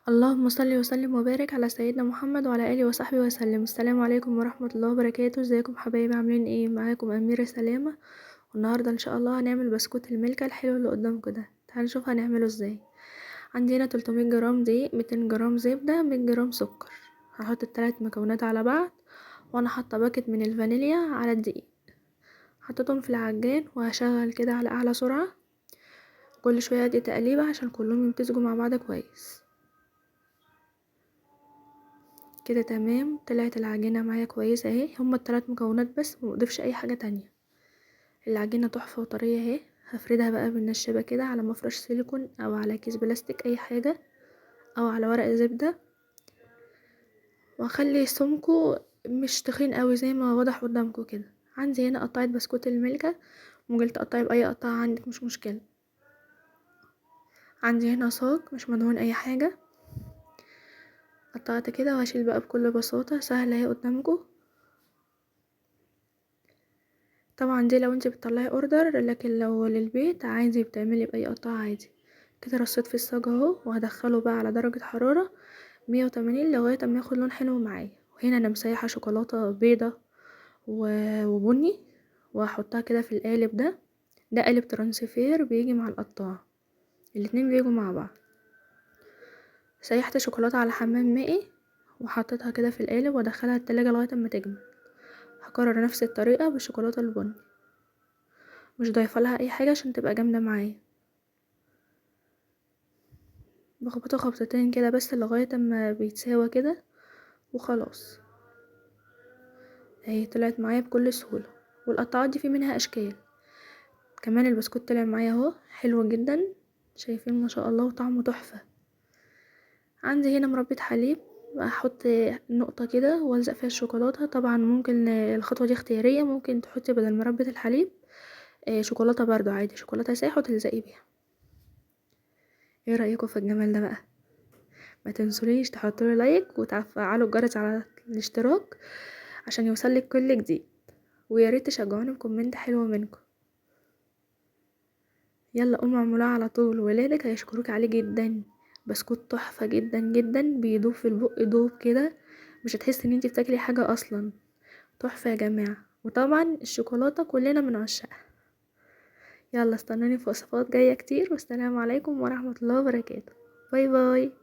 اللهم صل وسلم وبارك على سيدنا محمد وعلى اله وصحبه وسلم. السلام عليكم ورحمة الله وبركاته. ازيكم حبايبي، عاملين ايه؟ معاكم اميره سلامه، والنهارده ان شاء الله هنعمل بسكوت الملكة الحلو اللي قدامكم ده. تعالوا نشوف هنعمله ازاي. عندي هنا 300 جرام دقيق، 200 جرام زبدة، 100 جرام سكر. هحط الثلاث مكونات على بعض، وانا حاطه باكت من الفانيليا على الدقيق. حطيتهم في العجان وهشغل كده على اعلى سرعة، كل شوية ادي تقليبه عشان كلهم يمتزجوا مع بعض كويس كده. تمام، طلعت العجينة معايا كويسة اهي. هما الثلاث مكونات بس، مضيفش اي حاجة تانية. العجينة تحفة وطريه اهي. هفردها بقى بالنشابه كده على مفرش سيليكون او على كيس بلاستيك، اي حاجة، او على ورق زبدة، واخلي سمكة مش تخين قوي زي ما واضح قدامكم كده. عندي هنا قطعه بسكوت الملكة، ممكن تقطعي باي قطعه عندك مش مشكلة. عندي هنا صاج مش مدهون اي حاجة، قطعت كده وهشيل بقى بكل بساطة، سهلة اهي قدامكم. طبعا دي لو انت بتطلعي order، لكن لو للبيت عادي بتعملي باي قطعه عادي كده. رصيت في الصاج اهو، وهدخله بقى على درجه حرارة 180 لغاية اما ياخد لون حلو معايا. وهنا انا مسيحه شوكولاتة بيضة وبني، وهحطها كده في القالب ده. ده قالب transfer بيجي مع القطاعه، الاتنين بيجوا مع بعض. سيحت شوكولاتة على حمام مائي وحطيتها كده في القالب، وادخلها التلاجة لغاية اما تجمد. هكرر نفس الطريقة بالشوكولاته البني، مش ضايفه لها اي حاجة عشان تبقى جامدة معايا. بخبطه خبطتين كده بس لغاية اما بيتساوى كده وخلاص. اهي طلعت معايا بكل سهولة. والقطعات دي في منها اشكال كمان. البسكوت طلع معايا اهو حلو جدا، شايفين ما شاء الله، وطعمه تحفة. عندي هنا مربى حليب، احط نقطة كده والزق فيها الشوكولاتة. طبعا ممكن الخطوة دي اختيارية، ممكن تحطي بدل مربى الحليب شوكولاتة برضو عادي، شوكولاتة سايحة وتلزقي بيها. ايه رأيكم في الجمال ده بقى؟ ما تنسوليش تحطوا لي like وتفعلوا الجرس على الاشتراك عشان يوصلك كل جديد، ويا ريت تشجعوني ب comment حلو منكم. يلا قوموا اعملوها على طول، ولادك هيشكروك عليه جدا. بسكوت تحفة جدا جدا، بيدوب في البق دوب كده، مش هتحسي ان انتي بتاكلي حاجة اصلا. تحفة يا جماعة. وطبعا الشوكولاتة كلنا بنعشقها. يلا استنوني في وصفات جاية كتير، والسلام عليكم ورحمة الله وبركاته. bye bye.